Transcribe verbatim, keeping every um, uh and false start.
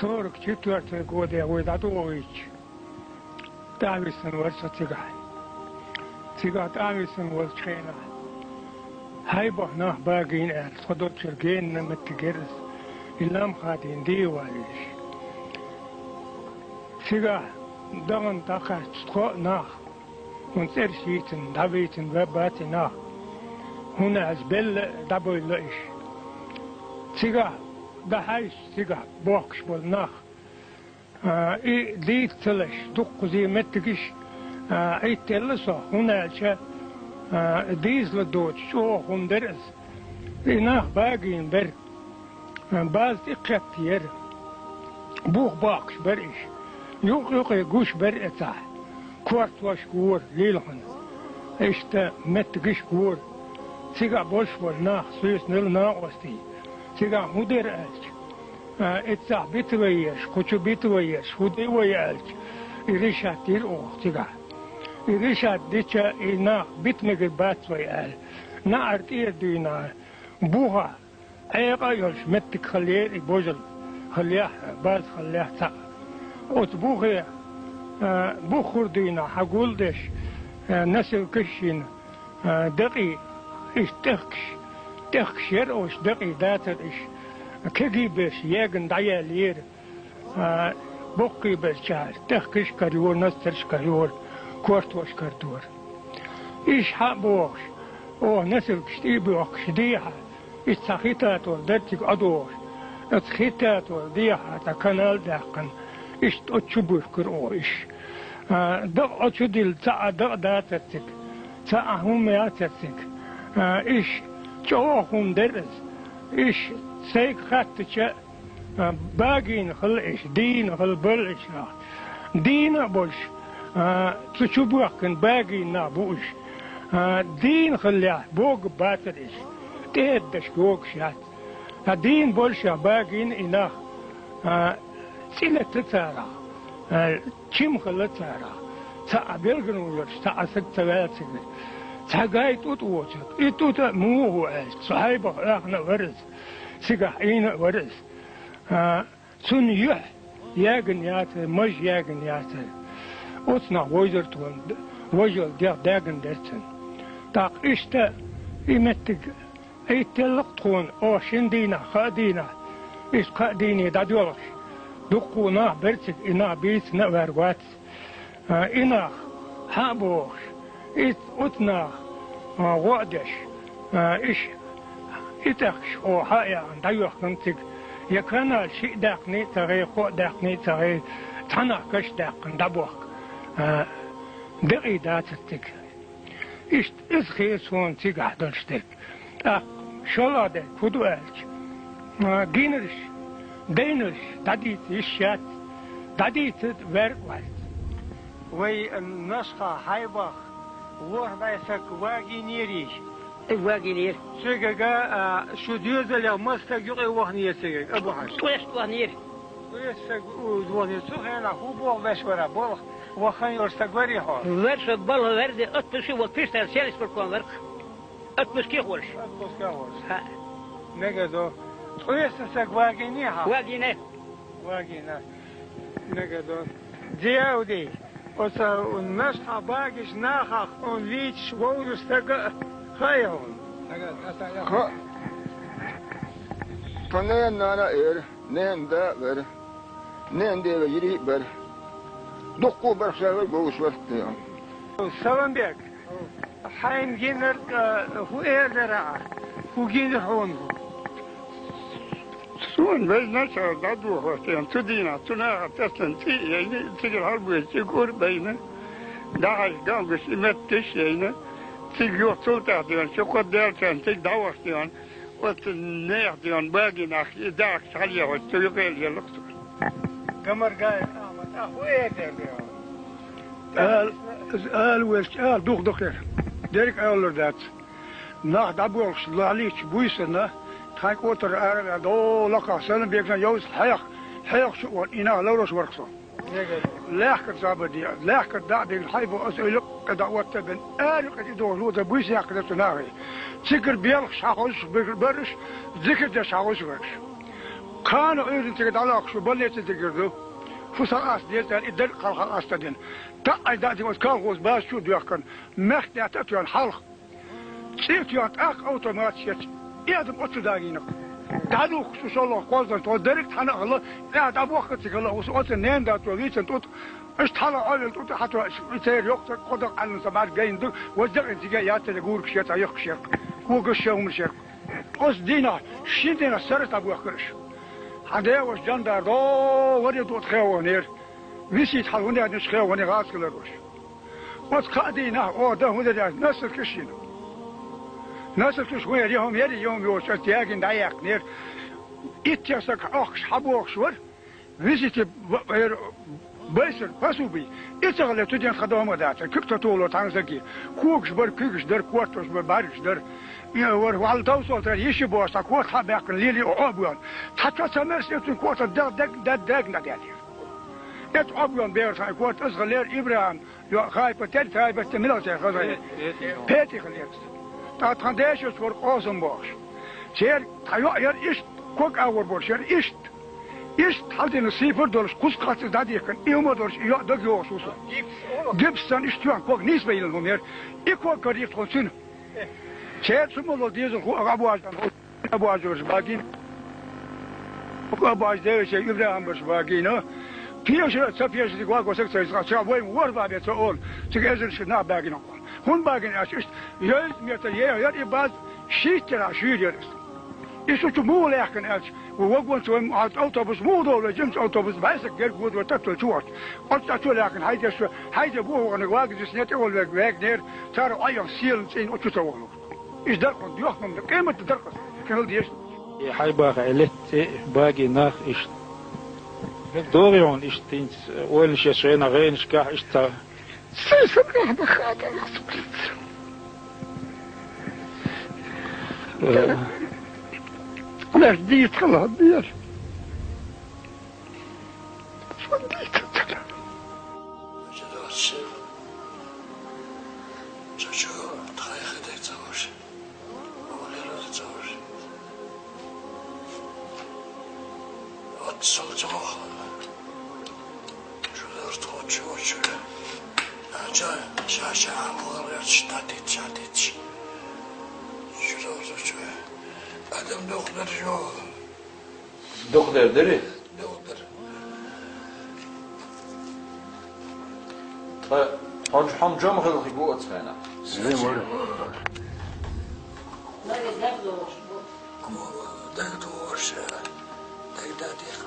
Сорок четвёртый годе вай дӀадоагӀийча, тӀависсина вар со цигахь. Цигахь тӀависсина волчу хенахь, хьайбах нах багийна аьлла, тхо долчуьра генна меттиг яра аса, и лам хадийна дийна валлалаш. Цигахь дахана дӀакхаьчча тхо а нах, хӀунда цӀераш йийцина, дӀавийцина веббац и нах, хӀунда аьлча белла а, дӀабевлла а иш. Цигахь дӀахьаьжча, цигахь бохкуш болу нах, а, и дийца ца лаш, дуккхузий меттигаш, а, Ӏиттаелла со, хӀунда аьлча, а, дийзала доцуш чӀогӀа хӀума дара аса. И нах багийна бара. База тӀе кхетта яра. Бух бохкуш бара иш. Юкъ-юкъе гуш бара эцахь. Кортош гора лилхина. Иштта меттигаш гора. Цигахь болуш болу нах суьйсанал накъостий. Цигахь хӀун дара аьлча, а, эццахь бита вай еш, кху чу бита вай еш, хӀун де вай аьлча, и решат дира оха цигахь. И решат дича, и нах бита мегар бац вай аьлла, наӀар тӀера дуьйна, буха Ӏекъа а йолуш меттиг хиллера и божал хиллехь а, база хиллехь цхьаъ. Оцу бухе, а, буххур дуьйна хьан гул а деш, а, носилкаш а йина, а, дакъий, иштта тӀехкаш, тӀехкаш яра оцу дакъий дацара иш, кегий берш егна дӀаеллера. А, боккхий берчара, тӀехкаш карайора, носилкаш карайора, кортош карадора. Иш хьа а бохуш, оха носилкаш тӀе а боьхкуш дехьа, иштта цхьа хи татол дара цига Ӏодохуш. Оцу хи татол дехьа цхьа канал а даьккхина, иштта оцу чу буьркура оха иш. А, дакъа оцу чу дилла цхьа а дакъа дацара цига, цхьа а хӀума яцара цига. А, иш чӀогӀа хӀума дара аса. Иш сайга хаттача, а, багийна хилла иш, дийна хилла бара иш нах. Дийна а болуш, а, цу чу боьхкина багийна нах бу уьш. А, дийна хиллехь, бога бацара иш. ТӀеэддаш йогуш яц. Ткъа дийна болушехь, багийна и нах, а, цӀе летта царах, а, чим хилла царах. Цхьа а белгано йолуш, цхьа а саг ца ваьлла цигара. Цхьа гай тӀутӀа воцург. И тӀутӀа а муха ву аьлча, цу хьайбах оьхна а вара аса. Цигахь Ӏийна а вара аса. А, цунна юьхь ягна яцара, маж ягна яцара. Оцу нах вовзар тхуна, важал дегӀ даьгна дара цунна. ТӀаккха иштта и меттиг Ӏиттаелла-кх тхуна, оха шина дийнахь, кхаа дийнахь, иштта кхаа дийне дӀадоьлхуш, дуккха а нах бара цига, и нах бийцина а ваьрга вац. А, и нах, хьа а бохуш, и, оцу наха, а, гӀо а деш, а, иш, и тӀехкаш оха хьа а яхана, дӀайоьхкина цига, я канал шиъ даьккхиний а ца гӀай, кхоъ даьккхиний а ца гӀай, цхьа нах каш а даьккхина дӀабохку, а, декъий дацара цига. Иштта иза хета суна цигахь долуш дерг. ТӀаккха шолгӀа дерг хӀун ду аьлча, а, гинарш, дайнарш дӀадийца йиш яц, дӀадийца ваьрга а вац. Вай Нашха Хьайбах ворхӀ бӀе саг вагийнерий? Э, вагийнера. Цигага, а, шу доьзалех маса стаг юкъе вахнера цигага, Абу-Хьажа? ТӀоьста вахнера. ТӀоьста стаг у-, вахнера. Цу хенахь хӀун болх беш вара? Болх вахана йолуш стаг варий хьо? Вара со, балха ваьрде, отпуске волу пиштара сельспортком вара-кх. Отпуске а волуш. Отпуске а волуш. ХӀаъ. Мегар ду. ТӀоьста стаг вагийнера хьан? Вагийна. Вагийна. Мегар ду. Дияуди, оцу Нашха багийчу нахах хьуна вийчаш вовзаш стаг а хаьий хьуна? Хаьа. Тхан ненан нана а яра, ненан да а вара, ненан ден йирий а бара. Дуккха а бара, шаьш вовзаш вара-кх тхо. Саламбек, хьайна гинарг, а, хӀун эр дара ахь? ХӀун гина хьуна? Суна вайна цара дӀадохуш дена, цу дийнахь цу наха тесна цӀий а яйна, цигара хьалабоьду цӀиг ур а байна, дӀахьаьжча ган гуш и меттигаш а яйна, цига юха цул тӀаьхьа дена, ши-кхо даьллачарна цига дӀавахаш дена, оцу нехан дена багийнах и дахкаш хьалаехаш, цу юкъе а лелла-кх суна. Гамаргаев Ахьмад, а хӀун эр дара? Ала, ала велча, ала дукха ду-кх хӀара. Дерриг а алалур дац. Нах дӀаболхуш лахьлийча буьйсанна, тхайн кӀотар ара а ваьлла, дӀо лакхахь санна бегна йовза хьех-, хьехаш а волу и нах ларъеш вара-кх со. Лаьхкара сабар де, лаьхкара дӀа а бигна, хьайба аса уьйла кхидӀа отта а бина, ара кхидӀа и дохуш ло дан буьйса яьккхина цу нахе. Цигара белхаш хьахозуш бара уьш, зикар деш хьахозуш бара уьш. Кхана Ӏуьйран цига дӀалоаккхаш, больница дигар ду. Фу са ас деза аьлла, и дерг хьалха ас ца дина. Таъай даъ дика оцу колхоз база чу а доьхкана, мехкдаьтта а тоьна хьалха. ЦӀе а тоьхна, тӀаккха автоматаш ечу, и адам оцу дагийна. ДӀадухкуш шу шолгӀа кхоздан тхо дерриг а хьана а хилла, тӀаьхьа дӀабохка цига хилла, оцу ненан дацо вийцина тӀутӀа. Иштта хьала Ӏовелла тӀутӀа хьатоьхуш, и церан йоккха кхо дакъа Ӏаьлланца бӀаьрг гайна ду, ваза дакъина цига яцара гургаш яц, а йохкаш яц. Когаш ши хӀуманаш яц. Оцу дийнахь, шина дийнахь саррат дӀабоьхкира уьш. Хьан деваш жандар догӀу варе дуъ тхевахнера. Висийта хьал хӀун яьннаш хевахне гӀазкхилар уьш. Оцу кхаа дийнахь оха дан хӀун дара аьлча, носилкаш йина. Носилкаш хӀун яра, я хӀума яра, я хӀума йоцуш, аса ягийна дӀаяьккхинера. Итт саг Ӏохкуш хьабохуш вара. Висийта б-, эр, байсар, посуби. И ца хилла, цу ден тхан дома а дацара. Куьг ца тухало цхьана саги. Когаш бара, куьйгаш дара, кортош бара, бӀаьргаш дара. И вара, валла товсолтара йиш йи бохуш, цхьа корта хьа а баьккхина, лелий оха а боьлла. Цхьа чо ца мерса, цуьнан корта даг, даг, даг, даг, даг, даг, даг. Эцу Ӏобоьлла бер сан корта аса хилера ИбрахӀим, йо, Хайпа, тера Хайпа, те мила церан хаза. Петих лерас. ТӀаккха тхан дешаш вара Къосам бохуш. Церан тхан йоӀ яра иштта, ког агӀор болуш яра иштта. Иштта хьалдина сийпар долуш, кхуза кхацца дӀадихкина, и хӀума долуш, и йоӀ даг йогӀуш ву со. Гипс санна иштта тоьхна ког нийса бан йиллина хӀума яра. И ког карийра тхуна цуьнан. Церан цу молла дезалхо а гӀа бождан хӀу. Абуажурш багина. Абуаж девича ИбрахӀим барш багина. Пеша, ца пеша, дика ваго саг ца иза, ца вай ворхӀ бабе ца олу. Цига эзар шу нах багина. ХӀун багина аьлча, иштта, йойза метр, е, яр и баз, шийтта яра, шуьйра яра. И шу чу муха лаьхкина аьлча, вагон чу вай, а, автобус муха долу, жимчу автобус, бӀаьсак герга воду, вай таттал чу вахча. Оцу чу лаьхкина, хьайде шу, хьайде боху ваханиг вагаза, снетӀе волу вег, вегнера, цара Ӏайах селан цӀийна оцу ца вахана. Иза даркъан доьхна, къемат даркъас, кхел деш. И хьайбаха летта цӀе баги нах иштта. ДогӀи хьуна иштта хӀинца, ойла шеш гӀена гӀенашкахь иштта ца. Сай сабрахьна хатӀа нах сукрица. Э. Наш дийца хала бер. Сон дийца цара. Чачу, тхайхи дай ца ваша. Олеро ца ваша. От сол ца вахана. Шу дорт хо чу, чу. Ача, ша, ша, амгар, ша, тит, ша, тит. Шу дорт чу. Адам дохтар жо. Дохтар дери? Дохтар. Ткъа хьо хьо жом хилхи бу оцу хенахь? Дай дош, дай дати.